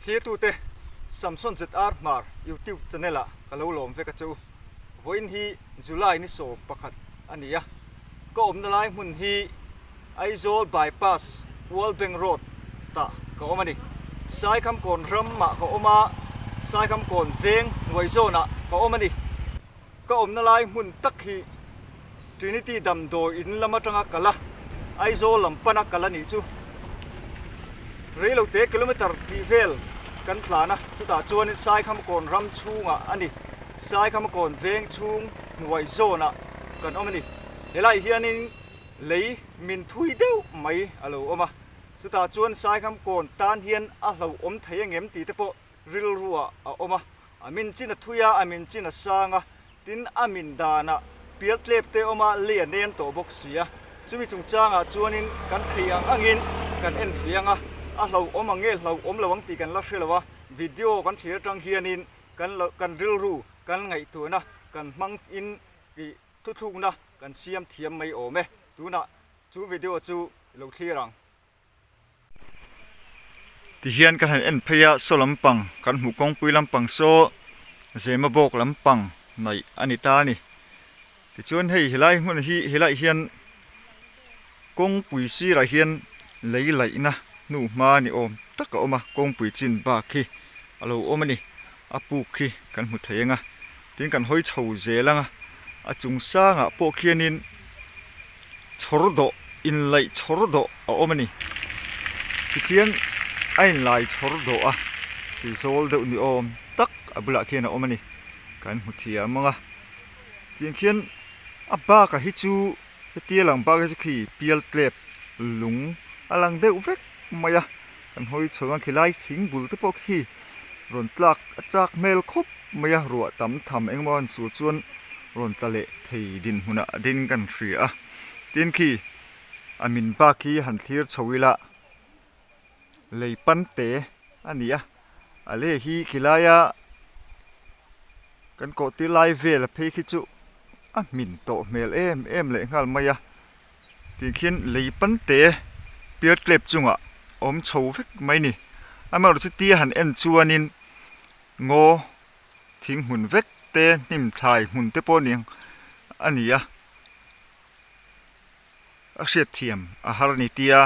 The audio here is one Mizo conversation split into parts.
Thirtute, Samson ZR Hmar YouTube channel ah ka lo lawm vek a che u. Vawiin hi July ni 11 a ni a. Ka awmna lai hmun hi Aizawl Bypass World Bank Road tah ka awm a ni. Saikhamkawn ramah ka awm a, Saikhamkawn veng hnuai zawnah ka awm a ni. Ka awmna lai hmun tak hi Trinity damdawi in lam atanga kal a, Aizawl lam pana kal a nih chu. Reilote kilometer tih vel kan tlan a, chutah chuanin Saikhamakawn ram chhungah a ni. Saikhamakawn veng chhung hnuai zawnah kan awm a ni. Helaiah hianin lei min thui deuh mai a lo awm a, chutah chuan Saikhamakawn tan hian a hlauhawm thei angem tih te pawh rilruah a awm a. A min chin a thui a, a min chin a sang a, tin a min danah pial tlep te awm a, lei a nem tawh bawk si a. Chumi chungchangah chuanin kan thei ang angin kan en fiang a, a hlauhawm ang nge hlauhawm lo ang tih kan la hre lo a, video kan thlir atang hianin kan lo kan rilru kan ngaihtuahna kan hmangin tih thuthlukna kan siam thiam mai awm e. Tunah chu video chu i lo thlir ang. Tihian ka han en phei a, saw lampang kan hmuh kawngpui lampang saw Zema bawk lampang hnaih a ni ta a ni. Tichuan hei helai hmun hi helaiah hian kawngpui sirah hian lei laihna hnu hma ni awm tak a awm a, kawngpui chin bak hi a lo awm a ni. A puk khi kan hmu thei ang a, tin kan hawi chho zel ang a, a chung sangah pawh khianin chhawr dawh inlaih chhawr dawh a awm a ni. Tikhian a inlai chhawr dawh a, ti zawl deuh ni awm tak a bulah khian a awm a ni, kan hmu thiam ang a. Tiang khian a bakah hi chu hetia lang bak hi chu khi pial tlep lung a lang deuh vek mai a, kan hawi chho ang khilai thing bul te pawh khi rawn tlak a chak hmel khawp mai a, ruah tam tham engemaw han sur chuan rawn tla leh thei dinhmunah a ding kan hria a, tin khi a min bak khi han thlir chho ila lei pan te a ni a, a lei hi khilaia kan kawh tir lai vel a phei khi chu a hmin tawh hmel em em leh nghal mai a. Tih khian lei pan te pial tlep chungah awm chho vek mai ni. Amaherawhchu chu tia han en chuanin ngaw thing hmun vek te hnim thlai hmun te pawh ni a ni a, a hriatthiam a har a ni tia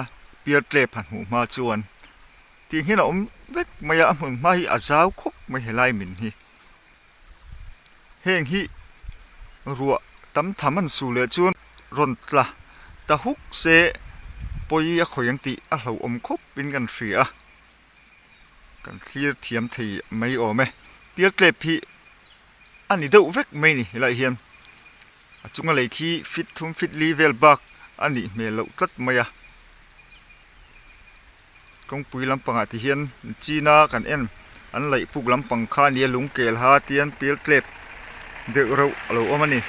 pial tlep han hmuh hma chuan tih hian a awm vek mai a, a hmun hma hi a zau khawp mai helai min hi. Heng hi ruah tam tham an su leh chuan rawn tla ta huk se pawi a khawi ang tih a hlauhawm khawp in kan hria a, kan thlir thiam thei mai awm e. Pial tlep hi a ni deuh vek mai ni helaiah hian a chunga lei khi fit thum fit li vel bak a nih hmel loh tlat mai a. Kawngpui lampangah ti hian china kan en an laih puk lampang kha a nia lung kel ha tian pial tlep deuh reuh a lo awm a ni.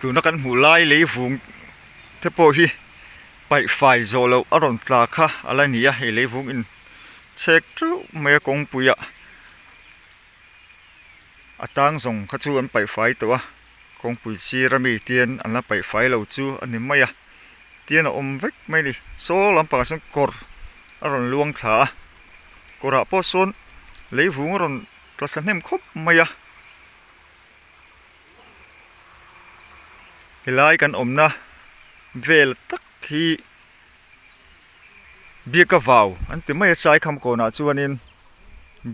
Tuna kan hmuh lai lei vung te pawh hi paih fai zawh loh a rawn tla kha a la ni a, hei lei vung in chhek teuh mai a kawngpuiah a tang zawng kha chu an paih fai tawh a. Kawngpui sir ami tian an la paih fai lo chu a ni mai a, tian a awm vek mai a ni. Saw lampangah sawn kawr a rawn luang thla a, kawrah pawh sawn lei vung a rawn tla thla hnem khawp mai a. Helai kan awmna vel tak hi Biaka vau an ti mai a, Saikham kawnah chuanin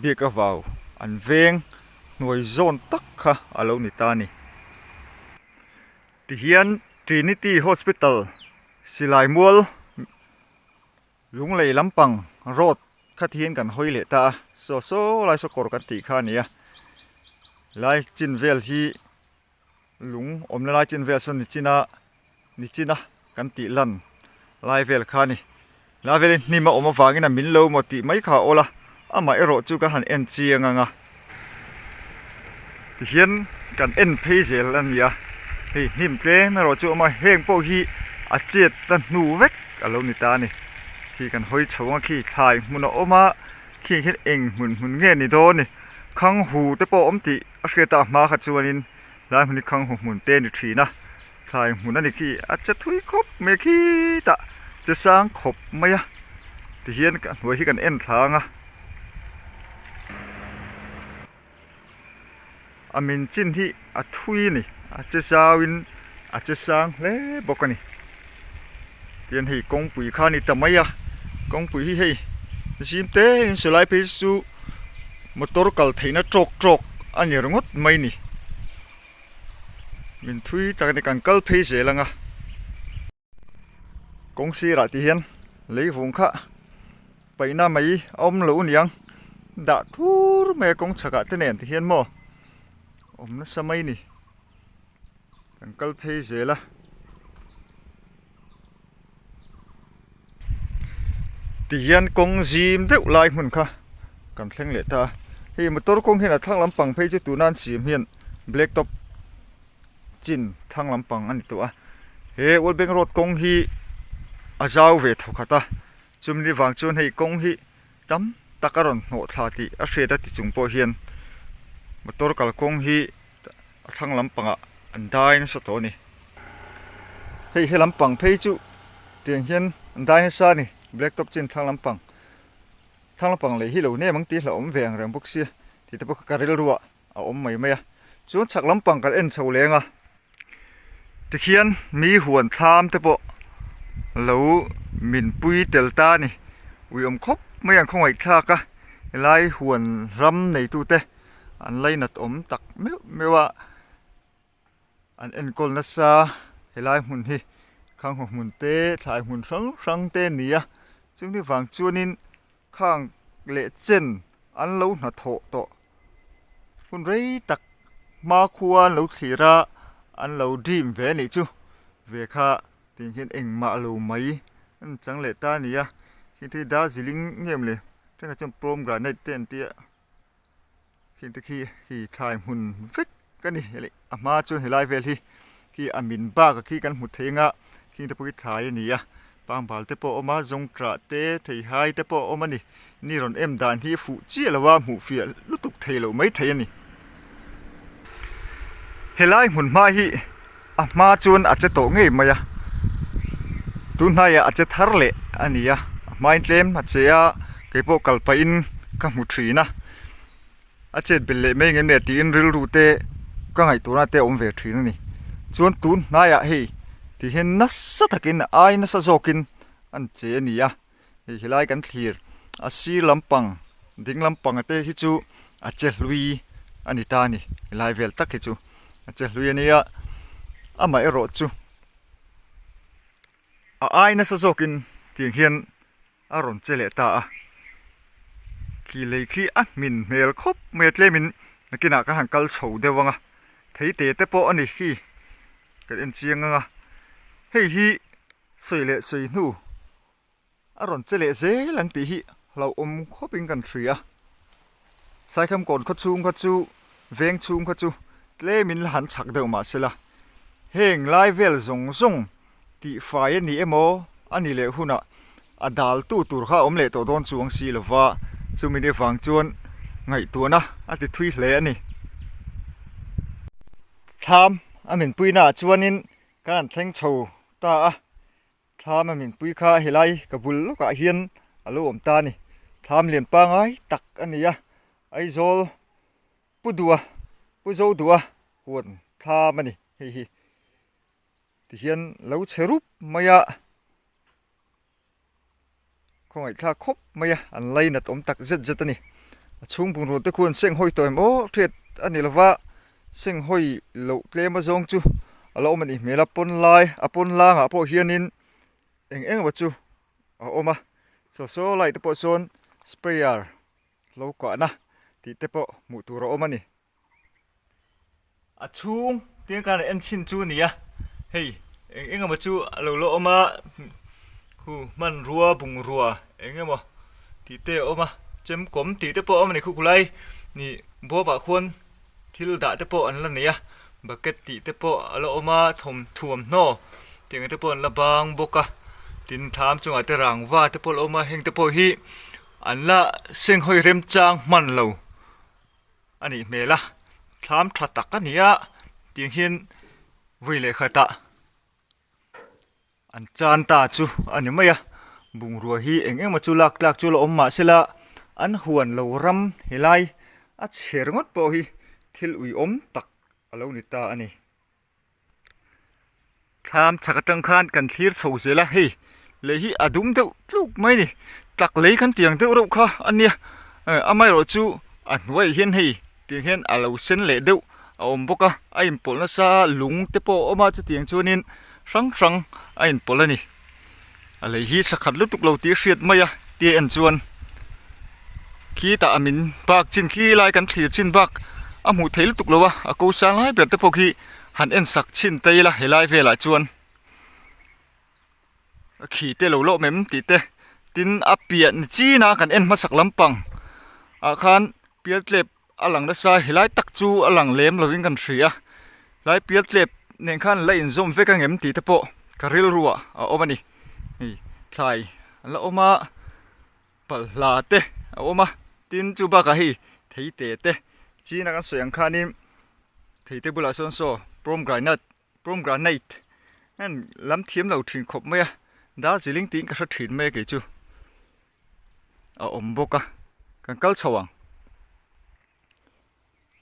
Biaka vau an veng hnuai zawn tak kha a lo ni ta a ni. Tihian Trinity Hospital silai mual lunglei lampang road kha tihian kan hawi leh ta a, saw saw lai saw kawr kan tih kha a ni a, lai chin vel hi lung awmna lai chin vel sawn nichina nichina kan tih lan lai vel kha a ni. Lai velin hnim a awm avangin a min lo maw tih mai kha a awl a, amah erawh chu kan han en chiang ang a. Tihian kan en phei zel a ni a, hei hnim tlem erawh chu a awm a, heng pawh hi a chet na hnu vek a lo ni ta a ni. Khi kan hawi chho ang a, khi thlai hmun a awm a, khi hian eng hmun hmun nge ni dawn ni, khang hu te pawh a awm tih. A hriat a hma kha chuanin lai hmun hi khang hu hmun te a ni thin a, thlai hmun a ni khi a che thui khawp mai a khitah che sang khawp mai a. Tihian a hnuai hi kan en thla ang a. A min chin hi a thui a ni a che zau in a che sang hle bawk a ni tihian hei kawngpui kha a ni ta mai a kawngpui hi hei zim te in sawi lai phei chu motor kal theihna tawk tawk a ni ringawt mai a ni min thui tak a ni kan kal phei zel ang a. Kawng sirah ti hian lei vung kha paihna mai a awm lo aniang dah thur mai a kawng chhakah te nen ti hian maw awm nasa mai a ni kan kal phei zel a ti hian kawng zim deuh lai hmun kha kan thleng leh ta a hei motor kawng hian a thlang lampang phei chu tuna an siam hian black top chin thlang lampang a ni tawh a he World Bank Road kawng hi a zau ve thaw khat a chumi vang chuan hei kawng hi tam tak a rawn hnawh thla tih a hriat a ti chung pawh hian motor kalkawng hi a thlang lampangah an dai nasa tawh a ni hei he lampang phei chu tiang hian an dai nasa a ni black top chin thlang lampang thlang lampang lei hi lo nem ang tih hlauhawm ve ang reng bawk sia tih te pawh kha ka rilru ah. a awm mai mai a chuan chhak lampang kan en chho leng a tikhian mi huan thlam te pawh lo min pui tel ta a ni ui awm khawp mai an khawngaih thlak a helai huan ram neitu te an lainat awm tak meuh meuh a. An enkawl nasa helai hmun hi khanghaw hmun te thlai hmun hrang hrang te a ni a chumi vang chuanin khang leh chen an lo hnathawh tawh hun rei tak hmakhua an lo thlir a an lo dream ve a nih chu ve kha tih hian engmah lo mai an chang leh ta a ni a heng te hi Darjeeling nge maw le thenkhat chuan pomegranate te an tia. Khing te khi khi thlai hmun vek a ni a hma chuan helai vel hi khi a min bak a khi kan hmu thei anga khing te pawh khi thlai a ni a pangbal te pawh a awm a zawngṭah te theihai te pawh a awm a ni ni rawn em dan hi fuh chiah lo a hmuh fiah lutuk thei loh mai thei a ni helai hmun hma hi a hma chuan a che tawh ngei mai a tun hnaiah a che thar leh a ni a a hmain tlem a che a keipawh kal pahin ka hmu thin a a chet belh leh mai ngem le tiin rilru te ka ngaihtuahna te a awm ve thin a ni chuan tun hnaiah hei ti hian nasa takin ai nasa zawkin an che a ni a. Hei helai kan thlir a sir lampang ding lampang te hi chu a che hlui a ni ta a ni helai vel tak hi chu a che hlui a nia amaherawh chu a ai nasa zawkin tiang hian a rawn che leh ta a khi lei khi a hmin hmel khawp mai a tlemin nakinah kan han kal chho deuh ang a thei te te pawh a ni khi kan en chiang ang a hei hi sawi leh sawi hnu a rawn che leh zel ang tih hi hlauhawm khawpin kan hria. Saikhamkawn khaw chhung kha chu veng chhung kha chu tlemin la han chhak deuh mah sela heng lai vel zawng zawng tihfai a ni emaw a ni leh hunah a dal tu tur kha a awm leh tawh dawn chuang si lova chumi ni vang chuan ngaihtuahna a ti thui hle a ni. Thlam a min puinaah chuanin kan han thleng chho ta a thlam a min pui kha helai ka bul lawkah hian a lo awm ta a ni thlam lian pangai tak a ni a Aizawl pu duha pu zo duha huan thlam a ni hei hi tihian lo chhe rup mai a. Khawngaihthlak khawp mai a, an lainat awm tak zet zet a ni. A chhung bungrua te khuan senghawi tawh em aw hriat a ni lova, senghawi loh tlem azawng chu a lo awm a nih hmel a, pawn lai a pawn langah pawh hianin eng eng emaw chu a awm a, saw saw lai te pawh sawn sprayer lo kahna tih te pawh hmuh tur a awm a ni. A chhung tiang khan en chhin chu a ni a hei eng eng emaw chu a lo la awm a khu hmanrua bungrua eng emaw tih te a awm a chemkawm tih te pawh a awm a ni khu khulai nih bawmah khuan thil dah te pawh an la nei a bucket tih te pawh a la awm a thawm thuamhnaw tih ang te pawh an la bang bawk a tin thlam chungah te rangva te pawh a la awm a heng te pawh hi an la senghawi remchang hman lo. A nih hmel a thlam tha tak a ni a tiang hian vawi leh khatah an chan ta chu a ni mai a. Bungrua hi eng emaw chu lak tlak chu la awm mah sela an huan lo ram helai a chher ngawt pawh hi thil uiawm tak a lo ni ta a ni. Thlam chhak atang khan kan thlir chho zel a, hei lei hi a dum deuh tluk mai a ni. Tak lei kan tiang deuh reuh kha a nia, amaherawh chu a hnuaiah hian hei tiang hian a lo sen leh deuh a awm bawk a, a inpawlh nasa lung te pawh a awm a chutiang chuanin hrang hrang a inpawlh a ni. A lei hi sakhat lutuk lo tih a hriat mai a tia en chuan khitah a min bak chin khi lai kan thlir chin bak a hmuh theih lutuk lo a, a ko sang lai ber te pawh khi han en sak chhin ta ila helai velah chuan a khi te lo lawm em tih te tin a piah ni chin a kan en hmasak lampang ah khan pialtlep a lang nasa helai tak chu a lang lem lovin kan hria helai pialtlep nen khan la inzawm vek angem tih te pawh ka rilruah a awm a ni hei thlai an la awm a balhla te a awm a tin chu bakah hei theite te china kan sawi ang khanin theite bulah sawn saw pomegranate pomegranate an lam thiam lo thin khawp mai a darjeeling tiin ka hre thin mai a kei chu. a awm bawk a kan kal chho ang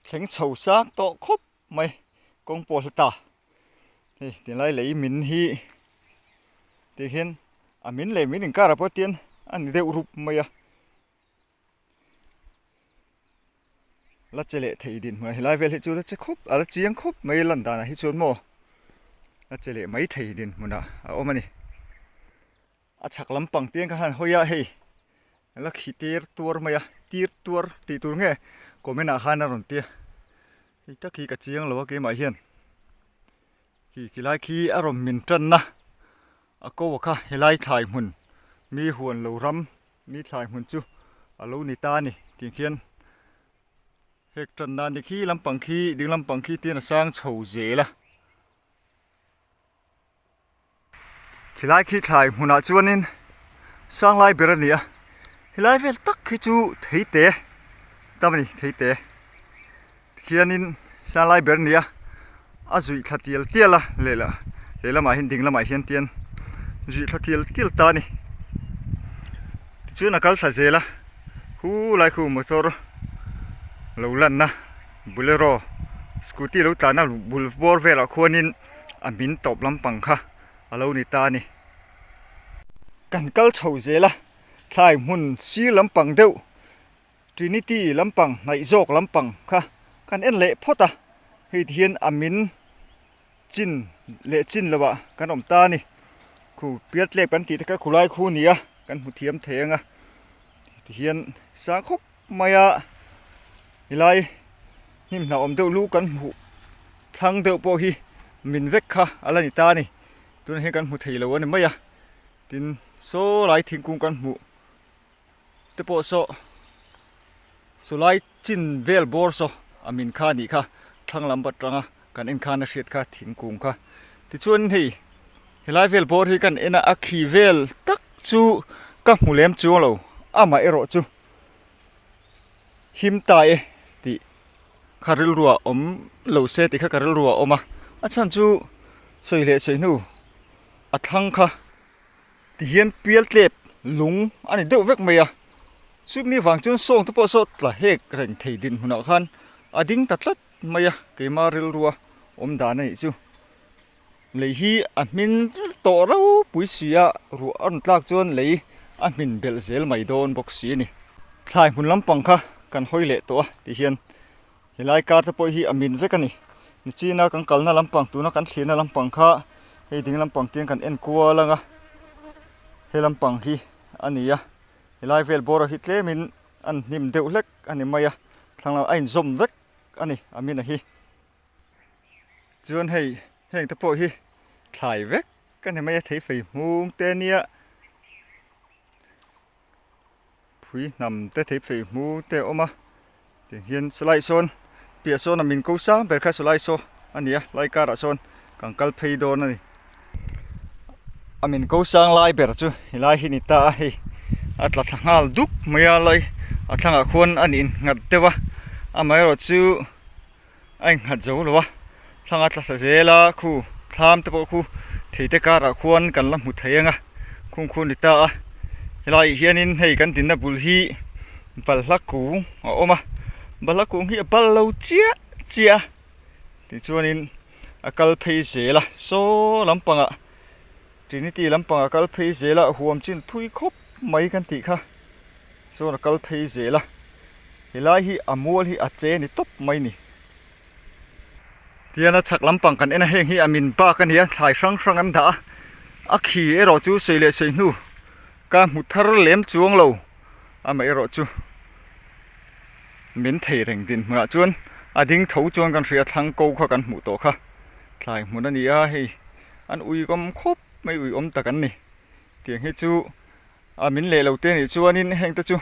thleng chho sang tawh khawp mai kawng pawh hla ta hei tunlai lei min hi ti hian a min leh min inkar ah pawh tian a ni deuh rup mai a la che leh thei din hmuh helai vel hi chu la che khawp a la chiang khawp mai lan danah hi chuan maw la che leh mai thei din hmunah a awm a ni. A chhak lampang te kha han hawi a hei la khi tir tuar mai a tir tuar tih tur nge comment ah khan a rawn tia hei tak hi ka chiang lo a keimah hian khi khi lai khi a rawn min tanna a ko a kha helai thlai hmun mi huan lo ram mi thlai hmun chu a lo ni ta a ni tih khian hek tanna a ni khi lampang khi ding lampang khi tian a sang chho zel a. Khilai khi thlai hmunah chuanin sang lai ber a ni a, helai vel tak hi chu theite tam a ni theite tikhianin sang lai ber a ni a, a zuih thla tial tial a lehla lehlamah hian ding lamah hian tian zuih thla tial tial ta a ni tichuan a kal thla zel a hu lai khu motor lo lanna bolero scooty lo tlanna bul bawr velah khuanin. a hmin tawp lampang kha a lo ni ta a ni. Kan kal chho zel a, thlai hmun sir lampang deuh Trinity lampang hnaih zawk lampang kha kan en leh phawt a, hei ti hian a min chin leh chin loh ah kan awm ta a ni. Khu pialtlep kan tih te kha khulai khu a ni a, kan hmu thiam thei ang a, ti hian sang khawp mai a helai hnim hnah awm deuh lu kan hmuh thlang deuh pawh hi min vek kha a la ni ta a ni tunah hian kan hmu thei lo a ni mai a tin saw lai thingkung kan hmuh te pawh saw saw lai chin vel bawr saw a min kha a nih kha thlang lam atanga kan en khan a hriat kha thingkung kha tichuan hei helai vel bawr hi kan en a a khi vel tak chu ka hmu lem chuang lo amah erawh chu him ta e tih kha rilruah awm lo se tih kha ka rilruah a awm a, a chhan chu sawi leh sawi hnu a thlang kha ti hian pial tlep lung a ni deuh vek mai a, chumi vang chuan sawng te pawh saw tla hek reng thei dinhmunah khan a ding ta tlat mai a, keima rilrua awm dan a nih chu. Lei hi a hmin tawh ropui si a, ruah a rawn tlak chuan lei a hmin belh zel mai dawn bawk si a ni. Thlai hmun lampang kha kan hawi leh tawh a ti hian helai kar te pawh hi a min vek a ni. Nichina kan kalna lampang tuna kan thlirna lampang kha hei ding lampang te hian kan en kual ang a, he lampang hi a ni a, helai vel bawr hi tlemin an hnim deuh hlek a ni mai a, thlang lamah a inzawm vek a ni a min a hi. Chuan hei heng te pawh hi thlai vek a ni mai a thei fei hmung te nia phui hnam te thei fei hmung te a awm a tiang hian sawlai sawn piah sawn a min ko sang ber kha sawlai saw a ni a lai karah sawn kan kal phei dawn a ni a min ko sang lai ber chu helai hi a ni ta a hei a tla thla nghal duk mai a lai a thlangah khuan a nih nghat deuh a amaherawhchu. A innghat zo lo a, thlang a tla sa zel a, khu thlam te pawh khu thei te karah khuan kan la hmu thei ang a, khung khu a ni ta a. Helaiah hianin hei kan dinna bul hi balhla kung a awm a, balhla kung hi a bal lo chiah chiah a tichuanin a kal phei zel a saw lampangah Trinity lampangah a kal phei zel a huam chin thui khawp mai kan tih kha chuan a kal phei zel a helai hi a mual hi a che ni tawp mai a ni. Tihian a chhak lampang kan en a heng hi a min bak a ni a thlai hrang hrang an dah a a khi erawh chu sei leh sei hnu ka hmu thar lem chuang lo amaherawh chu min thei reng dinhmunah chuan a ding tho chuan kan hria thlang ko kha kan hmuh tawh kha thlai hmun a ni a hei an uiawm khawp mai uiawm tak an ni tiang hi chu. A min leh lo te nih chuanin heng te chu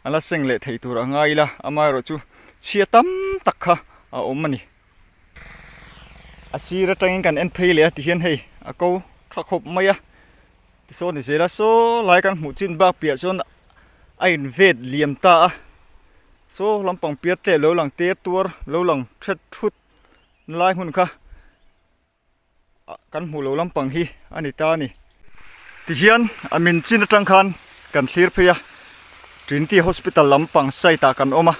a la seng leh thei tur a ngai ila amaherawh chu chhia tam tak kha a awm a ni. A sir atangin kan en phei leh a tihian hei a ko tha khawp mai a tisawn ni zel a saw lai kan hmuh chin bak piah chuan a in vet liam ta a saw lampang piat tleh lo lang tir tuar lo lang thet thut lai hmun kha. kan hmuh loh lampang hi a ni ta a ni. Tihian a min chin atang khan kan thlir phei a, Trinity Hospital lampang side ah kan awm a,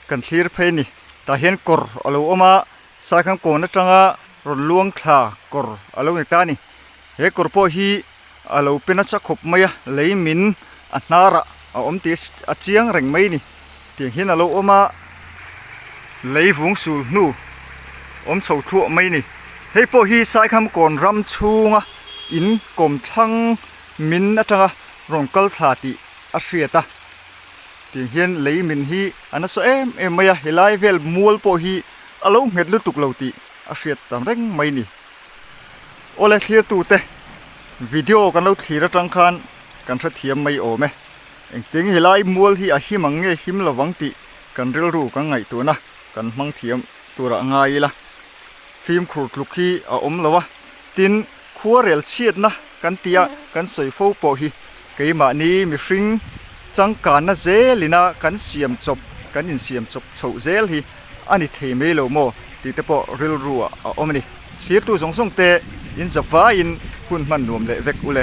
kan thlir phei a ni. Tah hian kawr a lo awm a, Saikham kawn atanga rawn luang thla kawr a lo ni ta a ni. He kawr pawh hi a lo pe nasa khawp mai a, lei min a hnarah a awm tih a chiang reng mai a ni. Tiang hian a lo awm a, lei vung sul hnu awm chho thluah mai a ni. Hei pawh hi Saikham kawn ram chhunga in kawm thlang min atanga rawn kal thla tih a hriat a. Tiang hian lei min hi a nasa em em mai a, helai vel mual pawh hi a lo nghet lutuk lo tih a hriat ta reng mai a ni. Awle thlirtute video kan lo thlir atang khan kan hrethiam mai awm e. Engtin helai mual hi a him ang nge him lovang tih kan rilru kan ngaihtuahna kan hmang thiam turah ngai ila. Fimkhur tluk hi a awm lo a, tin khuarel chhiatna kan tia kan sawi fo pawh hi keimahni mihring changkanna zelina kan siam chawp kan insiam chawp chhoh zel hi a ni thei mai lo maw tih te pawh rilru ah a awm a ni. Thlirtu zawng zawng te in zavaiin hun hman nuam leh vek ule.